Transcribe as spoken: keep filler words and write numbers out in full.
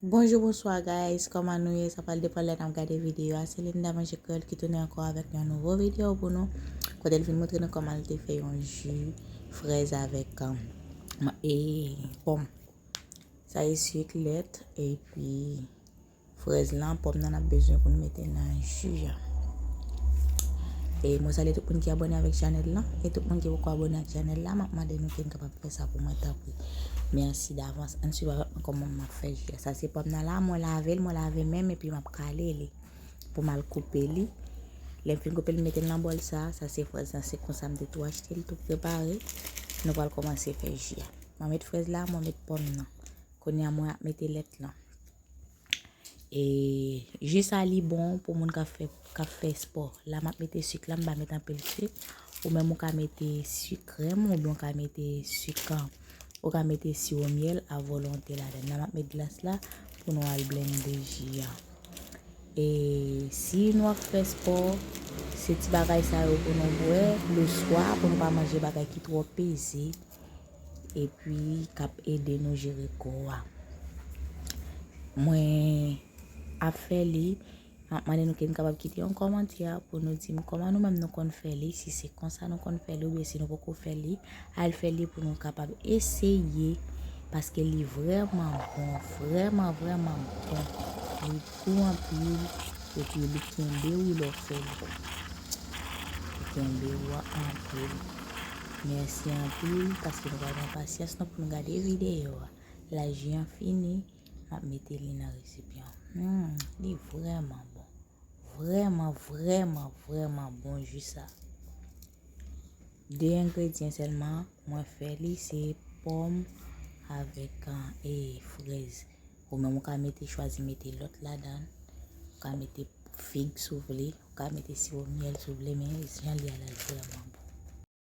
Bonjou, bonswa guys, kòman nou ye? Sa pral depann lè n ap gade videyo a. Se Linda Manje Kreyòl ki tounen ankò avèk yon nouvo videyo pou nou. Kote l vin montre nou kòman l te fè yon ji frèz avèk um, e pòm. Sa e sik, lèt, epi frèz lan, pòm nan n ap bezwen pou n mete nan ji a. E mwen salye tout moun ki abòne avèk chanèl lan. E tout moun ki poko abòne ak chanèl la, m ap mande nou ke n kapab fè sa pou mwen, tanpri. Mèsi davans. Ann swiv avèk mwen kòman m ap fè ji a. Sa se pòm nan la, mwen lave l, mwen lave men m epi m ap kale li pou m al koupe li. Lè m fin koupe l, m mete l nan bòl sa. Sa se frèz lan, se konsa m te tou achte l, tou prepare. Nou pral kòmanse fè ji a. Mwen met frèz la, mwen met pòm nan. Kounye a, mwen ap mete lèt lan. E ji sa li bon pou moun k ap fè, k ap fè spò. La m ap mete sik la, m pa met anpil sik. Ou menm ou ka mete sik krèm oubyen ou ka mete sik, ou ka mete siwo myèl a volonte ladan. La m ap met glas la pou nou al blende ji a. E si nou ap fè spò, se ti bagay sa yo pou nou bwè leswa, pou nou pa manje bagay ki twò peze epi k ap ede nou jere kò a. Mwen ap fè li, m ap mande nou ke n kapab kite yon kòmantè pou nou di m kòman nou menm nou konn fè li, si se konsa nou konn fè li oubyen si nou poko fè li, al fè li pou nou kapab eseye, paske li vrèman bon, vrèman, vrèman bon. Li gou anpil, epi li kenbe w lè w fè li. Li kenbe w anpil. Mèsi anpil paske nou pral gen pasyans nou pou nou gade videyo a. La ji an fini, m ap mete li nan resipyan. Hmm, li vrèman bon. Vrèman, vrèman, vrèman bon ji sa. De engredyan sèlman mwen fè li, se pòm avèk, e, frèz. Ou menm ou ka mete, chwazi mete lòt ladan. Ou ka mete fig si w vle, ou ka mete siwo myèl si w vle, men jan li a la, li vrèman bon.